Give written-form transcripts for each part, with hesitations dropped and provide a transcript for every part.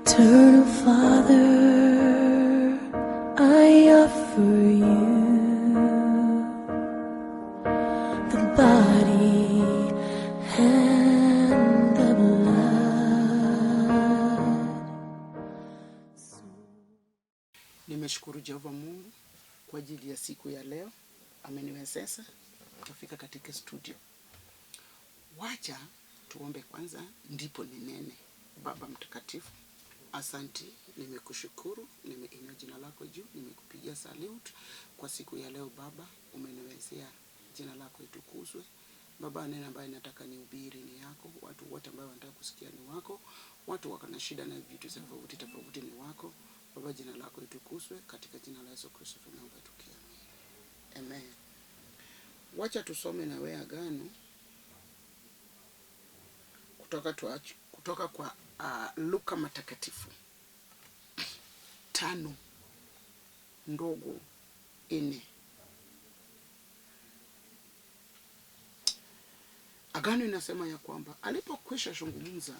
Eternal Father, I offer you the body and the blood. Nimeshukuru Jehova Mungu kwa ajili ya siku ya leo, ameniwezesha kufika katika studio. Wacha tuombe kwanza, ndipo ninene. Baba Mtakatifu, asanti, nimekushukuru, nimeinua jina lako juu, nimekupigia salute kwa siku ya leo. Baba, umeniwezea, jina lako itukuzwe. Baba, neno ambaye nataka nihubiri ni yako, watu wote ambao wanataka kusikia ni wako, watu wako na shida na vitu tofauti tofauti ni wako. Baba, jina lako itukuzwe, katika jina la Yesu Kristo tunaomba tukiamini, amen. Wacha tusome na wewe Agano kutoka kwa Luka Matakatifu 5:4. Agano inasema ya kwamba alipokwisha zungumza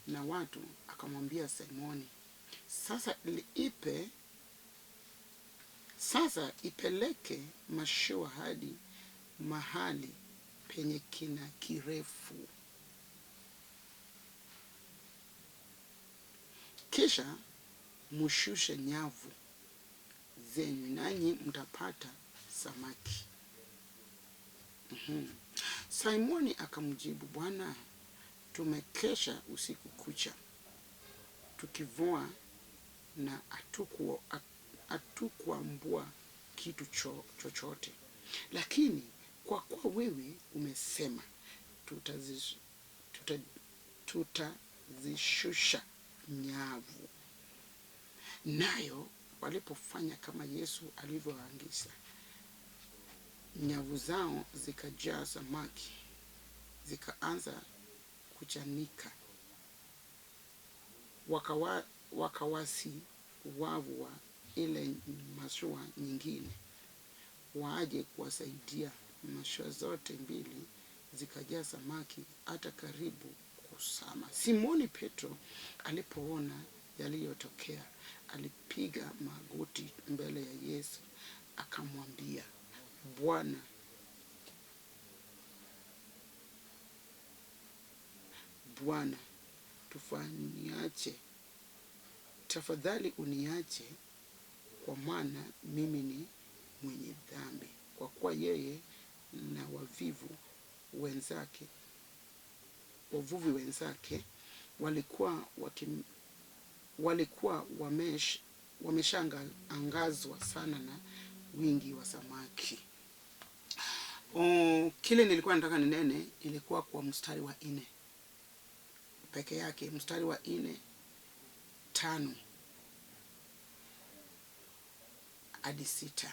na watu, akamwambia Simoni, sasa ipeleke mashua hadi mahali penye kina kirefu, kisha mushushe nyavu zenyu, nanyi mtapata samaki. Simoni akamjibu, Bwana, tumekesha usiku kucha tukivua na hatukuambua kitu chochote, lakini kwa kuwa wewe umesema, tutazishusha nyavu. Nayo walipofanya kama Yesu alivyoagiza, nyavu zao zikajaa samaki, zikaanza kuchanika. Wakawasi wavu wa ile mashua nyingine waje kuwasaidia. Mashua zote mbili zikajaa samaki hata karibu kuzama. Simoni Petro alipoona yaliyotokea, alipiga magoti mbele ya Yesu akamwambia, Bwana, Bwana, tufaniache, tafadhali uniache, kwa maana mimi ni mwenye dhambi. Kwa kuwa yeye na wavuvi wenzake walikuwa wameshangazwa sana na wingi wa samaki. Kile nilikuwa nataka ninene ilikuwa kwa mstari wa 4 peke yake, mstari wa 4, 5 hadi 6.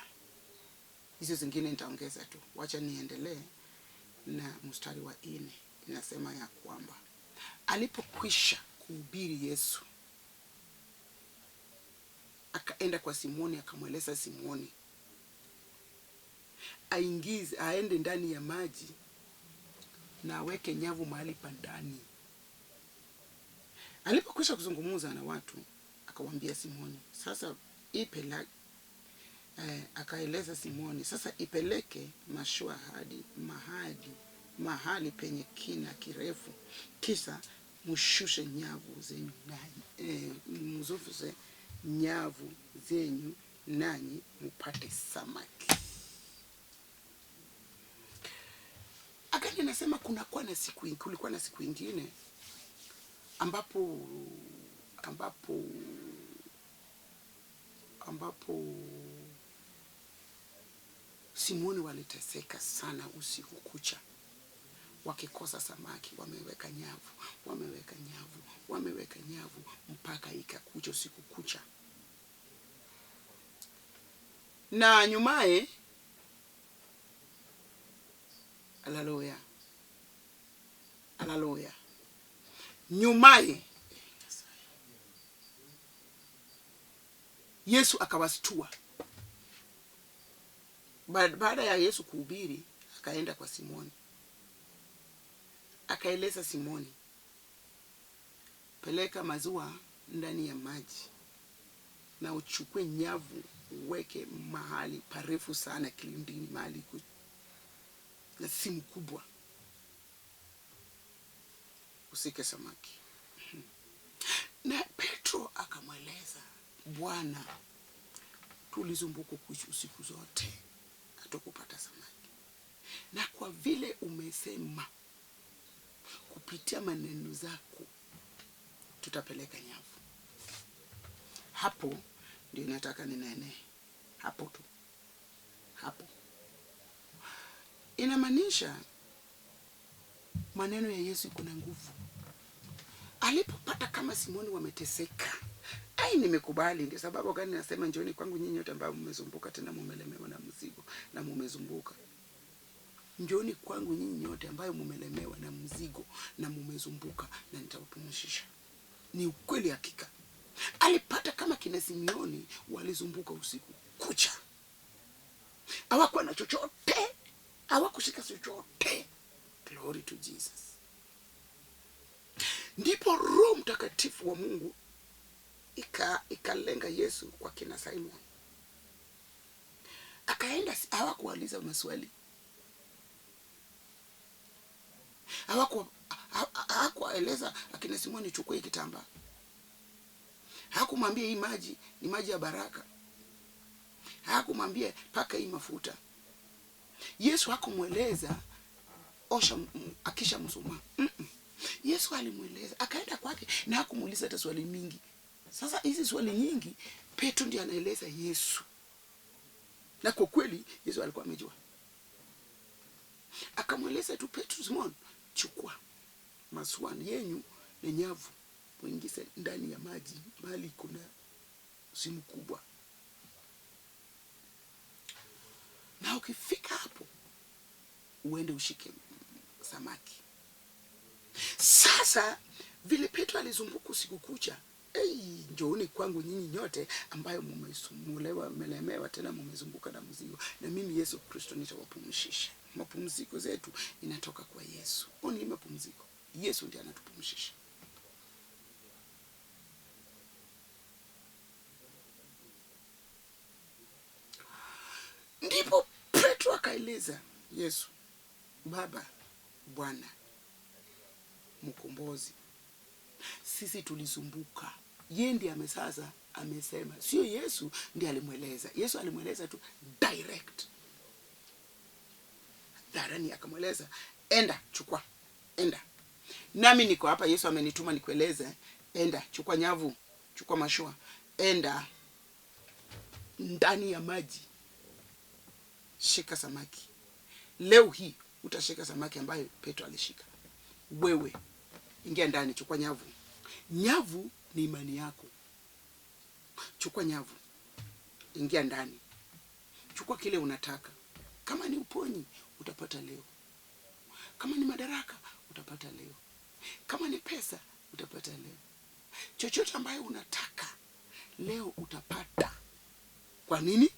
Hizo zingine nitaongeza tu. Wacha niendelee na mstari wa 4. Inasema ya kwamba alipokwisha kuhubiri Yesu, akaenda kwa Simoni, akamweleza Simoni aende ndani ya maji na aweke nyavu mahali pa ndani. Alipokwisha kuzungumza na watu, akamwambia Simoni, sasa akaeleza Simoni, sasa ipeleke mashua hadi mahali penye kina kirefu, kisha mshushe nyavu zenyu nanyi, mzufuse nyavu zenyu nanyi mpate samaki. Akani nasema kulikuwa na siku ingine ambapo Simoni waliteseka sana usiku kucha, wakikosa samaki. Wameweka nyavu, wameweka nyavu, wameweka nyavu mpaka ikakucha usiku kucha. Na nyumaye, haleluya, haleluya, nyumaye Yesu akawastua. Baada ya Yesu kuhubiri, akaenda kwa Simoni, akaeleza Simoni, peleka mazua ndani ya maji na uchukue nyavu uweke mahali parefu sana kilindini, mahali na simu kubwa, usike samaki. Na Petro akamweleza, Bwana, tulizumbuka usiku zote hatukupata samaki, na kwa vile umesema kupitia maneno zako tutapeleka nyavu. Hapo ndio nataka ninene, hapo tu, hapo inamaanisha maneno ya Yesu iko na nguvu. Alipopata kama Simoni wameteseka, ai, nimekubali. Ndio sababu gani nasema njooni kwangu nyinyi nyote ambao mmezumbuka, tena mumelemewa na mzigo na mumezumbuka. Njooni kwangu nyinyi nyote ambayo mumelemewa na mzigo na mumezumbuka, na nitawapumzisha. Ni ukweli hakika. Alipata kama kina Simioni walizumbuka usiku kucha, hawakuwa na chochote, hawakushika chochote. Glory to Jesus. Ndipo Roho Mtakatifu wa Mungu ikalenga Yesu kwa kina Simon. Akaenda, hawakuuliza maswali, hawakueleza akina Simoni chukua kitambaa. Hakumwambia hii maji ni maji ya baraka. Hakumwambia paka hii mafuta. Yesu hakumweleza osha akisha msuma. Yesu alimueleza, akaenda kwake na hakumuuliza hata swali mingi. Sasa hizi swali nyingi Petro ndiye anaeleza Yesu. Na kwa kweli Yesu alikuwa amejua. Akamweleza tu Petro, Simon, chukua masuani yenyu na nyavu, muingize ndani ya maji mahali kuna simu kubwa. Na ukifika hapo uende ushike samaki. Sasa vile Petro alizunguka usiku kucha, njooni kwangu nyinyi nyote ambayo mmesumbuliwa, mmelemewa tena mmezunguka na mzigo, na mimi Yesu Kristo nitawapumzisha. Mapumziko zetu inatoka kwa Yesu. Ni mapumziko. Yesu ndiye anatupumzisha. Ndipo Petro akaeleza Yesu, Baba, Bwana, Mkombozi, sisi tulizumbuka. Yeye ndiye amesasa amesema, sio Yesu ndiye alimweleza. Yesu alimweleza tu direct. Dharani akamweleza, enda chukua, enda. Nami niko hapa, Yesu amenituma nikueleze, enda chukua nyavu, chukua mashua, enda ndani ya maji, shika samaki. Leo hii utashika samaki ambayo Petro alishika. Wewe ingia ndani, chukua nyavu. Nyavu ni imani yako. Chukua nyavu, ingia ndani, chukua kile unataka. Kama ni uponyi utapata leo, kama ni madaraka utapata leo, kama ni pesa utapata leo. Chochote ambayo unataka leo utapata. Kwa nini?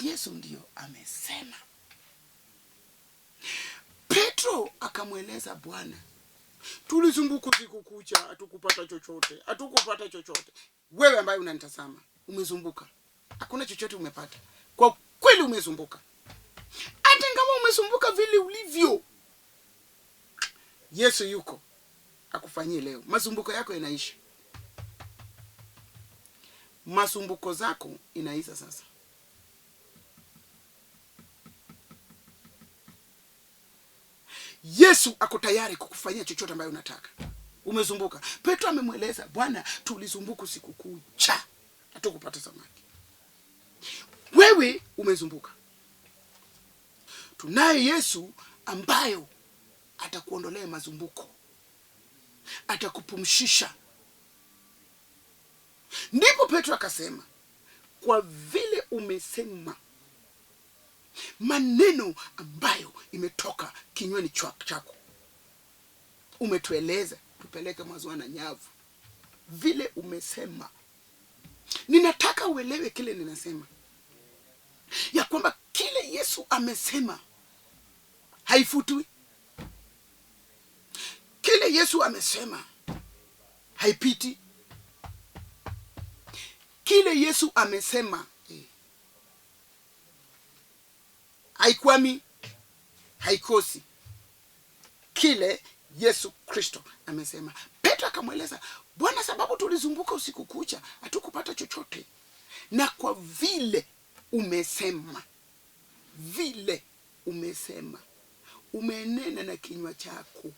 Yesu ndiyo amesema. Petro akamweleza Bwana, tulizunguka usiku kucha, hatukupata chochote, hatukupata chochote. Wewe ambaye unanitazama, umezumbuka, hakuna chochote umepata. Kwa kweli umezumbuka. Hata kama umezumbuka vile ulivyo, Yesu yuko akufanyie leo. Mazumbuko yako inaisha. Masumbuko zako inaisha sasa. Yesu ako tayari kukufanyia chochote ambayo unataka. Umezumbuka. Petro amemweleza Bwana, tulizumbuka usiku kucha, hatukupata samaki. Wewe umezumbuka. Tunaye Yesu ambayo atakuondolea mazumbuko, atakupumshisha. Ndipo Petro akasema, kwa vile umesema maneno ambayo imetoka kinywani chako, umetueleza tupeleke maziwa na nyavu, vile umesema. Ninataka uelewe kile ninasema, ya kwamba kile Yesu amesema haifutwi. Kile Yesu amesema haipiti. Kile Yesu amesema haikwami, haikosi. Kile Yesu Kristo amesema. Petro akamweleza, Bwana, sababu tulizunguka usiku kucha hatukupata chochote, na kwa vile umesema, vile umesema, umenena na kinywa chako,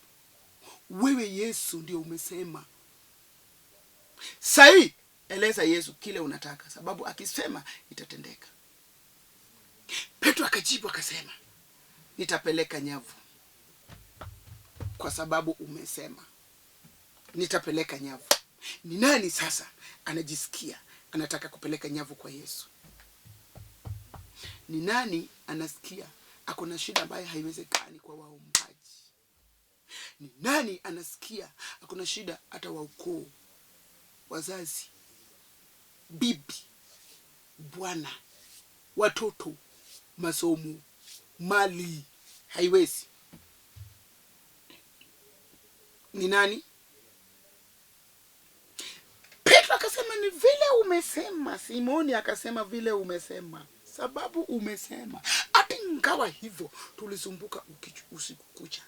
wewe Yesu ndio umesema. Sahi eleza Yesu kile unataka, sababu akisema itatendeka. Petro akajibu akasema, nitapeleka nyavu kwa sababu umesema, nitapeleka nyavu. Ni nani sasa anajisikia anataka kupeleka nyavu kwa Yesu? Ni nani anasikia ako na shida ambayo haiwezekani kwa waombaji? Ni nani anasikia ako na shida hata wa ukoo, wazazi, bibi, bwana, watoto, masomo, mali, haiwezi? Ni nani? Petro akasema ni vile umesema. Simoni akasema vile umesema, sababu umesema. Hata ingawa hivyo tulisumbuka usiku kucha.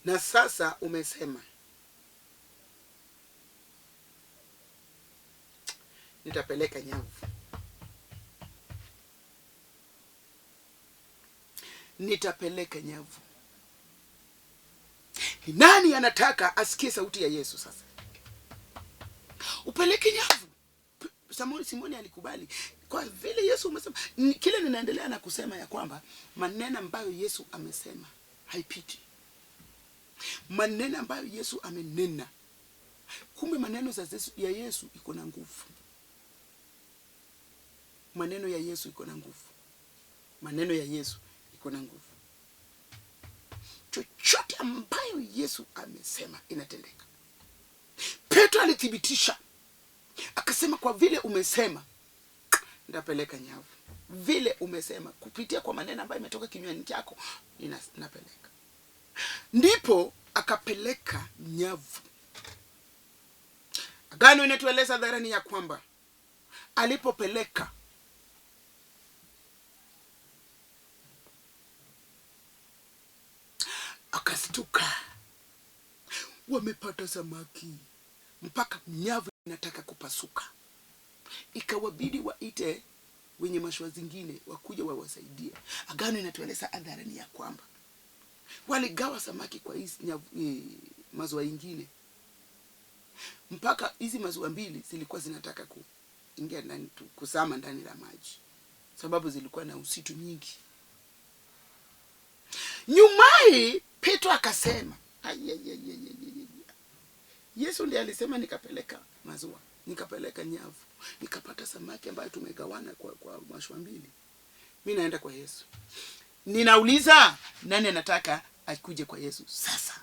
Na sasa umesema, nitapeleka nyavu. Nitapeleka nyavu. Ni nani anataka asikie sauti ya Yesu sasa? Upeleke nyavu. Simoni alikubali. Kwa vile Yesu umesema, kile ninaendelea na kusema ya kwamba maneno ambayo Yesu amesema haipiti. Maneno ambayo Yesu amenena. Kumbe maneno ya Yesu iko na nguvu. Maneno ya Yesu iko na nguvu. Maneno ya Yesu iko na nguvu. Chochote ambayo Yesu amesema inatendeka. Petro alithibitisha. Akasema kwa vile umesema nitapeleka nyavu. Vile umesema kupitia kwa maneno ambayo imetoka kinywani chako ninapeleka. Ndipo akapeleka nyavu. Agano inatueleza dharani ya kwamba alipopeleka akastuka, wamepata samaki mpaka nyavu inataka kupasuka. Ikawabidi waite wenye mashua zingine wakuja wawasaidie. Agano inatueleza hadharani ya kwamba waligawa samaki kwa hizi maziwa ingine, mpaka hizi maziwa mbili zilikuwa zinataka kuingia ndani, kuzama ndani la maji, sababu zilikuwa na usitu nyingi. Nyumai Petro akasema, Yesu ndiye alisema nikapeleka maziwa, nikapeleka nyavu, nikapata samaki ambayo tumegawana kwa mashua mbili. Mimi naenda kwa Yesu. Ninauliza, nani anataka akuje kwa Yesu sasa?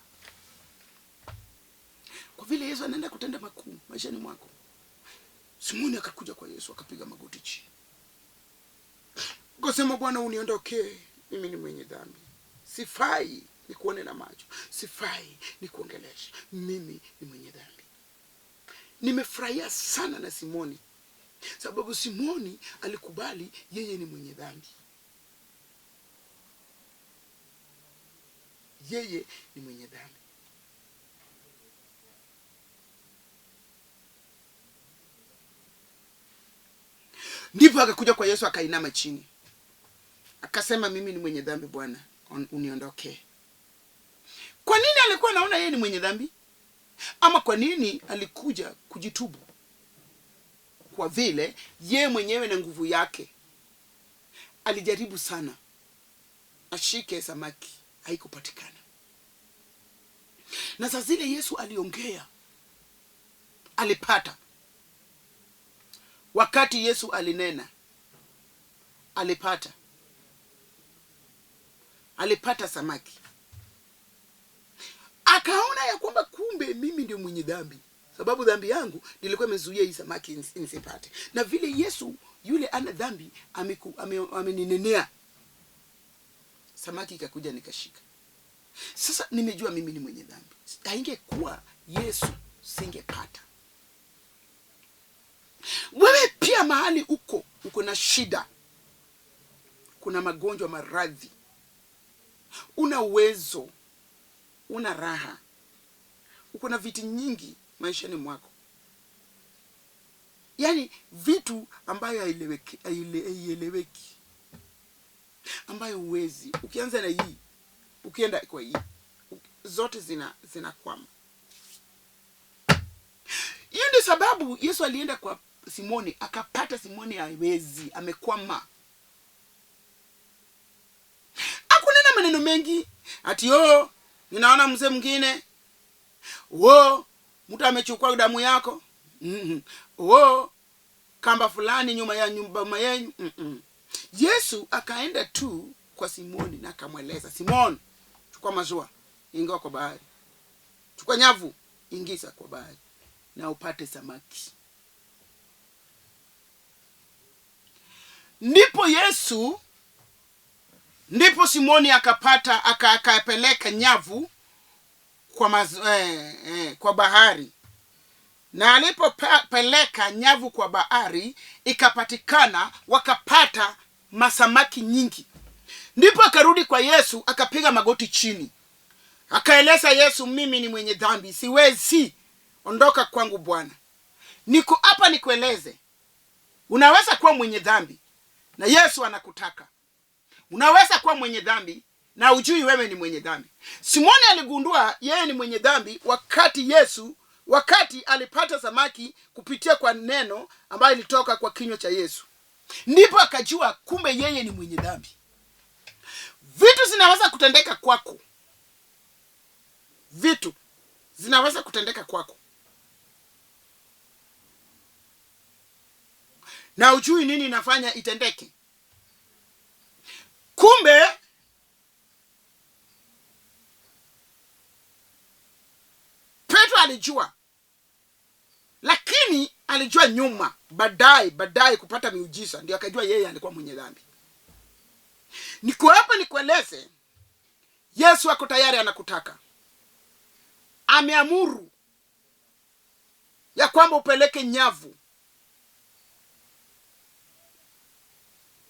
Kwa vile Yesu anaenda kutenda makuu maishani mwako. Simoni akakuja kwa Yesu akapiga magoti chini. Akasema, Bwana uniondokee, mimi ni mwenye dhambi. Sifai nikuone na macho, sifai nikuongeleshe, mimi ni mwenye dhambi. Nimefurahia sana na Simoni, sababu Simoni alikubali yeye ni mwenye dhambi. Yeye ni mwenye dhambi. Ndipo akakuja kwa Yesu akainama chini. Akasema, mimi ni mwenye dhambi Bwana, uniondokee. Kwa nini alikuwa anaona yeye ni mwenye dhambi? Ama kwa nini alikuja kujitubu? Kwa vile yeye mwenyewe na nguvu yake alijaribu sana ashike samaki, haikupatikana. Na saa zile Yesu aliongea, alipata. Wakati Yesu alinena, alipata. Alipata samaki. Akaona ya kwamba kumbe mimi ndio mwenye dhambi, sababu dhambi yangu nilikuwa imezuia hii samaki nisipate. Na vile Yesu yule ana dhambi ameninenea, samaki ikakuja nikashika. Sasa nimejua mimi ni mwenye dhambi. Haingekuwa Yesu singepata. Wewe pia mahali uko, uko na shida, kuna magonjwa, maradhi, una uwezo, una raha, uko na vitu nyingi maishani mwako, yaani vitu ambayo haieleweki, ambayo huwezi. Ukianza na hii, ukienda kwa hii, zote zinakwama. Hiyo ndio sababu Yesu alienda kwa Simoni, akapata Simoni haiwezi, amekwama. Hakunena maneno mengi ati oh, ninaona mzee mwingine, oh, mtu amechukua damu yako, oh, kamba fulani nyuma ya nyumba yenu. Yesu akaenda tu kwa Simoni na akamweleza, Simon, chukua mashua, ingia kwa bahari, chukua nyavu, ingiza kwa bahari na upate samaki. Ndipo Simoni akapata, akapeleka nyavu kwa bahari. Na alipopeleka nyavu kwa bahari, ikapatikana, wakapata masamaki nyingi. Ndipo akarudi kwa Yesu, akapiga magoti chini. Akaeleza Yesu, mimi ni mwenye dhambi, siwezi, ondoka kwangu Bwana. Niko hapa nikueleze, unaweza kuwa mwenye dhambi na Yesu anakutaka. Unaweza kuwa mwenye dhambi na ujui wewe ni mwenye dhambi. Simoni aligundua yeye ni mwenye dhambi wakati alipata samaki kupitia kwa neno ambayo ilitoka kwa kinywa cha Yesu. Ndipo akajua kumbe yeye ni mwenye dhambi. Vitu zinaweza kutendeka kwako. Vitu zinaweza kutendeka kwako na ujui nini inafanya itendeke. Kumbe Petro alijua, lakini alijua nyuma, baadaye kupata miujiza ndio akajua yeye alikuwa mwenye dhambi. Niko hapa nikueleze, Yesu ako tayari, anakutaka. Ameamuru ya kwamba upeleke nyavu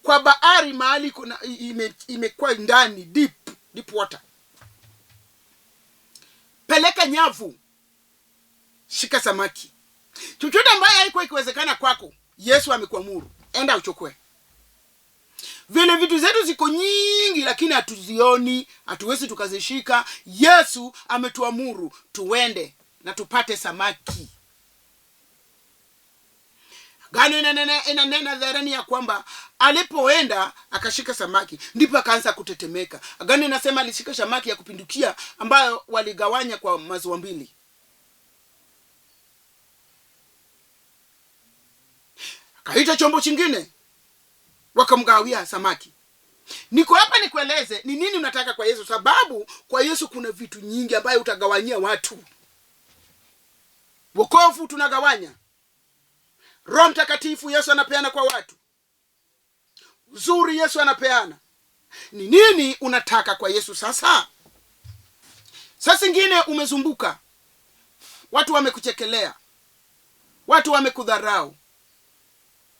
kwa bahari mahali kuna imekuwa ndani, deep water. Peleka nyavu, shika samaki. Chochote ambaye haikuwa ikiwezekana kwako, Yesu amekuamuru, enda uchukue. Vile vitu zetu ziko nyingi lakini hatuzioni, hatuwezi tukazishika. Yesu ametuamuru tuende na tupate samaki. Gano inanena dharani ya kwamba alipoenda akashika samaki, ndipo akaanza kutetemeka. Agano inasema alishika samaki ya kupindukia ambayo waligawanya kwa maziwa mbili. Akaita chombo chingine, wakamgawia samaki. Niko hapa nikueleze ni nini unataka kwa Yesu, sababu kwa Yesu kuna vitu nyingi ambayo utagawanyia watu. Wokovu tunagawanya. Roho Mtakatifu Yesu anapeana kwa watu. Uzuri Yesu anapeana. Ni nini unataka kwa Yesu sasa? Sasa ingine umezumbuka. Watu wamekuchekelea. Watu wamekudharau.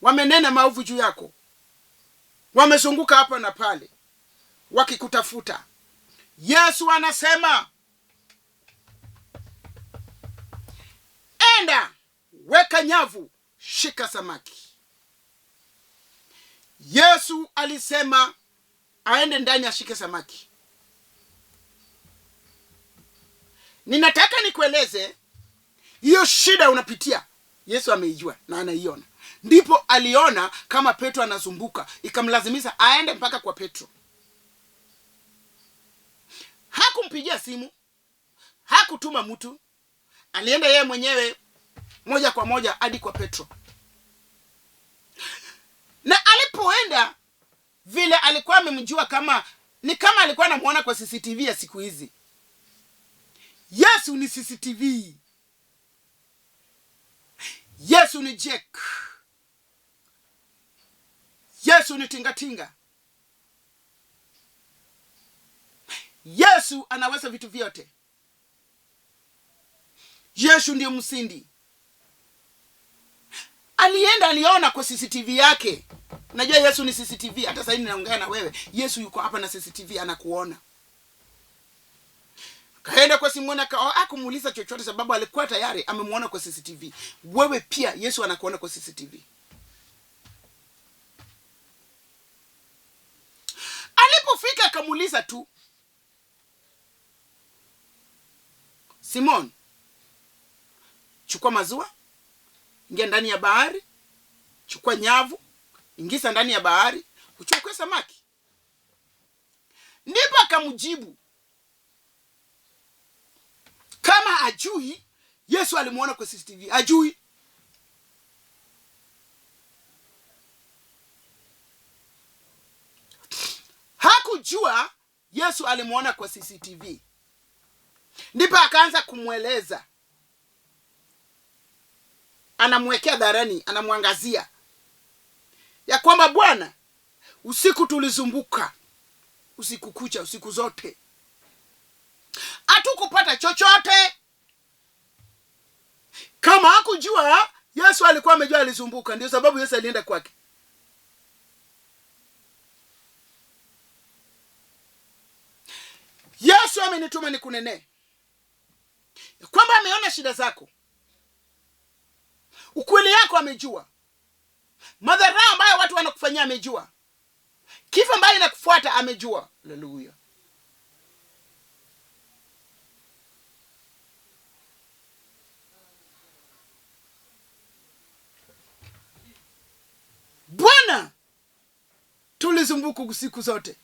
Wamenena maovu juu yako. Wamezunguka hapa na pale wakikutafuta. Yesu anasema, enda weka nyavu, shika samaki. Yesu alisema aende ndani ashike samaki. Ninataka nikueleze hiyo shida unapitia, Yesu ameijua na anaiona. Ndipo aliona kama Petro anazumbuka, ikamlazimisha aende mpaka kwa Petro. Hakumpigia simu, hakutuma mtu, alienda yeye mwenyewe moja kwa moja hadi kwa Petro. Na alipoenda, vile alikuwa amemjua, kama ni kama alikuwa anamuona kwa CCTV ya siku hizi. Yesu ni CCTV. Yesu ni Jack. Yesu ni tingatinga. Yesu anaweza vitu vyote. Yesu ndiye msindi. Alienda, aliona kwa CCTV yake. Najua Yesu ni CCTV. Hata sasa ninaongea na wewe, Yesu yuko hapa na CCTV anakuona. Kaenda kwa Simoni hakumuuliza chochote, sababu alikuwa tayari amemuona kwa CCTV. Wewe pia Yesu anakuona kwa CCTV. Alipofika akamuuliza tu, Simon, chukua mazua, ingia ndani ya bahari, chukua nyavu, ingiza ndani ya bahari, uchukue samaki. Ndipo akamjibu kama ajui. Yesu alimuona kwa CCTV, ajui. Hakujua Yesu alimuona kwa CCTV. Ndipo akaanza kumweleza, anamwekea dharani, anamwangazia ya kwamba Bwana, usiku tulizumbuka, usiku kucha, usiku zote hatukupata chochote. Kama hakujua, Yesu alikuwa amejua alizumbuka, ndio sababu Yesu alienda kwake. Yesu amenituma nikunenee kwamba ameona shida zako, ukweli yako amejua, madhara ambayo watu wanakufanyia amejua, kifo ambayo inakufuata amejua. Haleluya. Bwana, tulizumbuka siku zote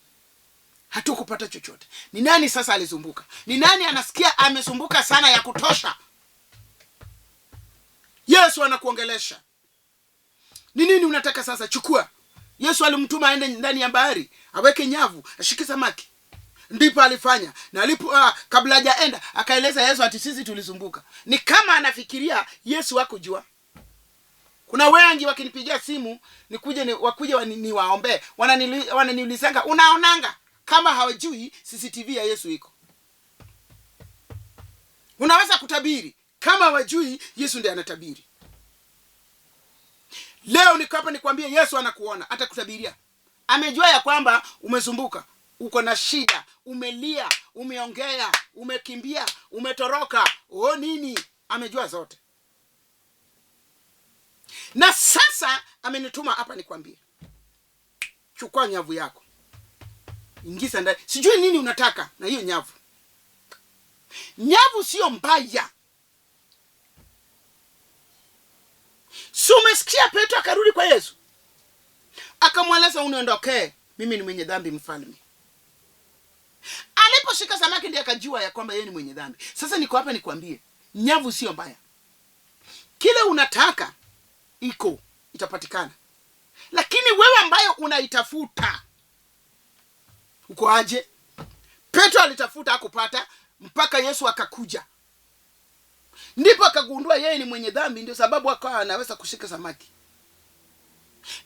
hatukupata chochote. Ni nani sasa alizumbuka? Ni nani anasikia amesumbuka sana ya kutosha? Yesu anakuongelesha. Ni nini unataka sasa? Chukua. Yesu alimtuma aende ndani ya bahari, aweke nyavu, ashike samaki. Ndipo alifanya. Na alipo kabla hajaenda akaeleza Yesu ati sisi tulizumbuka. Ni kama anafikiria Yesu hakujua. Kuna wengi wakinipigia simu nikuje wakuje niwaombe, wananiulizanga unaonanga kama hawajui CCTV ya Yesu iko. Unaweza kutabiri kama hawajui Yesu ndiye anatabiri. Leo niko hapa nikwambie Yesu anakuona, atakutabiria. Amejua ya kwamba umezumbuka, uko na shida, umelia, umeongea, umekimbia, umetoroka, o nini, amejua zote. Na sasa amenituma hapa nikwambie, chukua nyavu yako, ingiza ndani. Sijui nini unataka na hiyo nyavu. Nyavu sio mbaya. Si umesikia Petro akarudi kwa Yesu akamweleza, uniondokee mimi ni mwenye dhambi, mfalme. Aliposhika samaki ndiye akajua ya kwamba yeye ni mwenye dhambi. Sasa niko hapa nikwambie, nyavu sio mbaya. Kile unataka iko, itapatikana. Lakini wewe ambayo unaitafuta uko aje? Petro alitafuta hakupata mpaka Yesu akakuja. Ndipo akagundua yeye ni mwenye dhambi, ndio sababu akawa anaweza kushika samaki.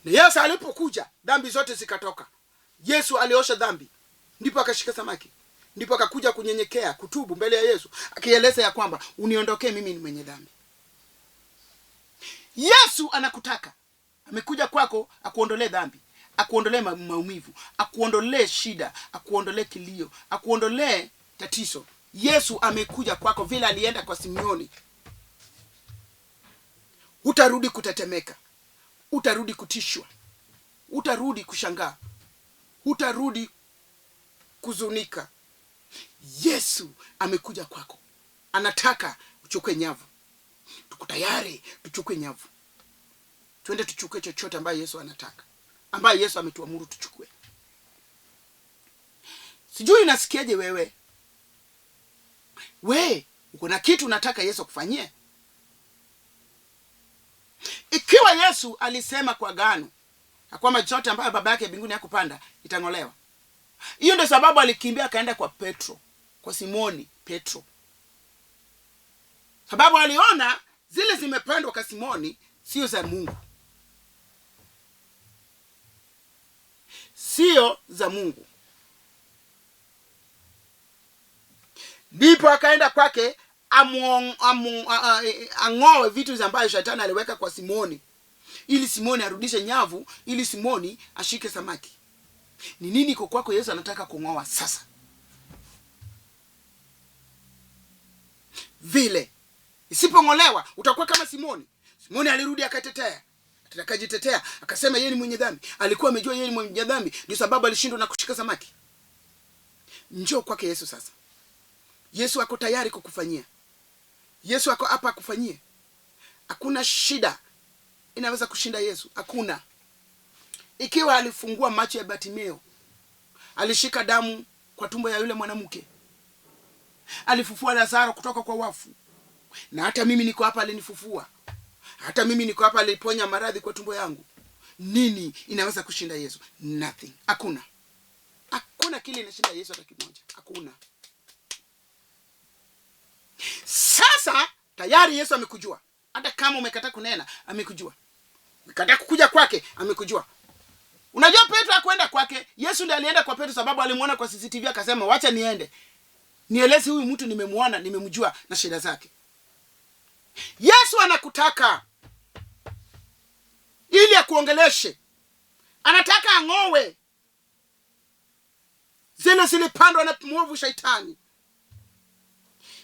Na Yesu alipokuja dhambi zote zikatoka. Yesu aliosha dhambi, ndipo akashika samaki. Ndipo akakuja kunyenyekea, kutubu mbele ya Yesu, akieleza ya kwamba uniondokee mimi ni mwenye dhambi. Yesu anakutaka. Amekuja kwako akuondolee dhambi, akuondolee maumivu, akuondolee shida, akuondolee kilio, akuondolee tatizo. Yesu amekuja kwako vile alienda kwa Simioni. Utarudi kutetemeka, utarudi kutishwa, utarudi kushangaa, utarudi kuzunika. Yesu amekuja kwako, anataka uchukue nyavu. Tuko tayari tuchukue nyavu, twende tuchukue chochote ambayo Yesu anataka, ambayo Yesu ametuamuru tuchukue. Sijui unasikiaje wewe. We, uko na kitu unataka Yesu akufanyie? Ikiwa Yesu alisema kwa agano ya kwamba chochote ambayo baba yake mbinguni hakupanda itang'olewa. Hiyo ndio sababu alikimbia akaenda kwa Petro, kwa Simoni Petro. Sababu aliona zile zimepandwa kwa Simoni sio za Mungu. Sio za Mungu. Ndipo akaenda kwake ang'oe vitu ambayo shetani aliweka kwa Simoni, ili Simoni arudishe nyavu, ili Simoni ashike samaki. Ni nini iko kwako Yesu anataka kung'oa sasa? Vile isipong'olewa utakuwa kama Simoni. Simoni alirudi akatetea, akajitetea, akasema yeye ni mwenye dhambi. Alikuwa amejua yeye ni mwenye dhambi, ndio sababu alishindwa na kushika samaki. Njoo kwake Yesu sasa. Yesu ako tayari kukufanyia. Yesu ako hapa akufanyie. Hakuna shida inaweza kushinda Yesu, hakuna. Ikiwa alifungua macho ya Bartimeo, alishika damu kwa tumbo ya yule mwanamke, alifufua Lazaro kutoka kwa wafu, na hata mimi niko hapa alinifufua, hata mimi niko hapa aliponya maradhi kwa tumbo yangu. Nini inaweza kushinda Yesu? Nothing. Hakuna. Hakuna kile inashinda Yesu hata kimoja. Hakuna. Sasa tayari Yesu amekujua. Hata kama umekataa kunena, amekujua. Umekataa kukuja kwake, amekujua. Unajua Petro hakwenda kwake, Yesu ndiye alienda kwa Petro sababu alimuona kwa CCTV akasema wacha niende. Nieleze huyu mtu nimemuona, nimemjua na shida zake. Yesu anakutaka ili akuongeleshe. Anataka ang'owe zile zilipandwa na mwovu shaitani.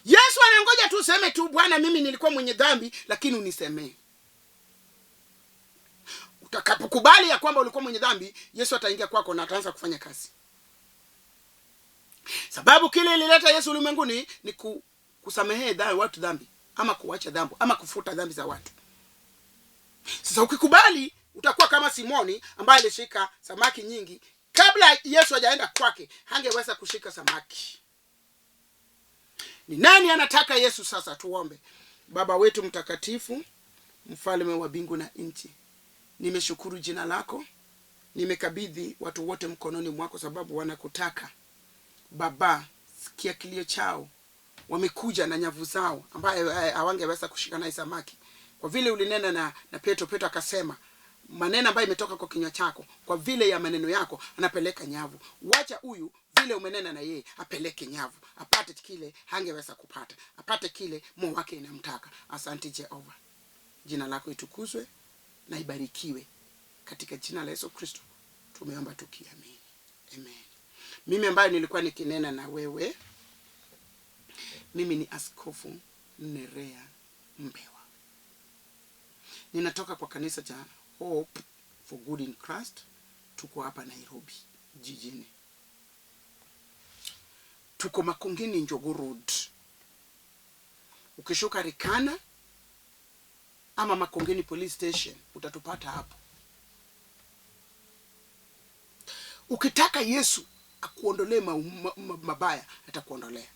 Yesu anangoja tu useme tu, Bwana, mimi nilikuwa mwenye dhambi, lakini unisemee. Utakapokubali ya kwamba ulikuwa mwenye dhambi, Yesu ataingia kwako na ataanza kufanya kazi. Sababu kile ilileta Yesu ulimwenguni ni kusamehe watu dhambi, ama kuacha dhambi, ama kufuta dhambi za watu. Sasa ukikubali, utakuwa kama Simoni ambaye alishika samaki nyingi. Kabla Yesu hajaenda kwake, hangeweza kushika samaki. Ni nani anataka Yesu sasa? Tuombe. Baba wetu mtakatifu, mfalme wa mbingu na nchi, nimeshukuru jina lako, nimekabidhi watu wote mkononi mwako sababu wanakutaka. Baba, sikia kilio chao. Wamekuja na nyavu zao ambaye hawangeweza kushika naye samaki. Kwa vile ulinena na Petro, Petro akasema maneno ambayo imetoka kwa kinywa chako, kwa vile ya maneno yako anapeleka nyavu. Wacha huyu vile umenena na yeye apeleke nyavu, apate kile hangeweza kupata, apate kile moyo wake inamtaka. Asante Jehova, jina lako itukuzwe na ibarikiwe. Katika jina la Yesu Kristo tumeomba tukiamini, amen. Mimi ambaye nilikuwa nikinena na wewe, mimi ni Askofu Nerea Mbewa. Ninatoka kwa kanisa cha Hope for Good in Christ. Tuko hapa Nairobi jijini. Tuko Makongeni Njogu Road. Ukishuka Rikana ama Makongeni Police Station utatupata hapo. Ukitaka Yesu akuondolee mabaya, atakuondolea.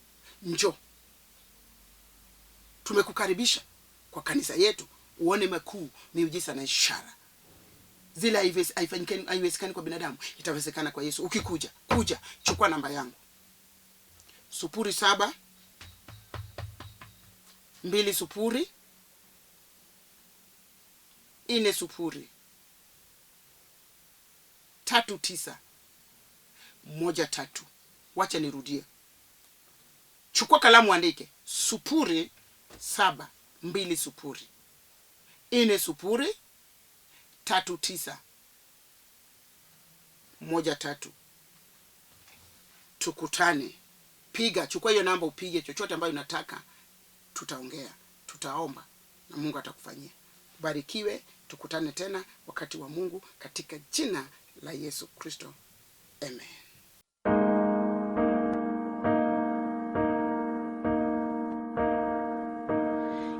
Njoo. Tumekukaribisha kwa kanisa yetu uone makuu, miujiza na ishara. Zile haiwezekani kwa binadamu, itawezekana kwa Yesu. Ukikuja, kuja, chukua namba yangu. 07 20 40 39 13. Wacha nirudie. Chukua kalamu andike. 07 20 40 39 13. Tukutane. Piga, chukua hiyo namba upige chochote ambayo unataka. Tutaongea, tutaomba na Mungu atakufanyia. Barikiwe, tukutane tena wakati wa Mungu katika jina la Yesu Kristo. Amen.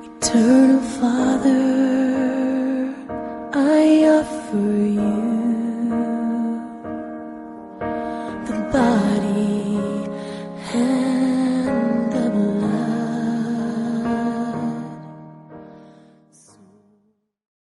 Eternal Father, I offer you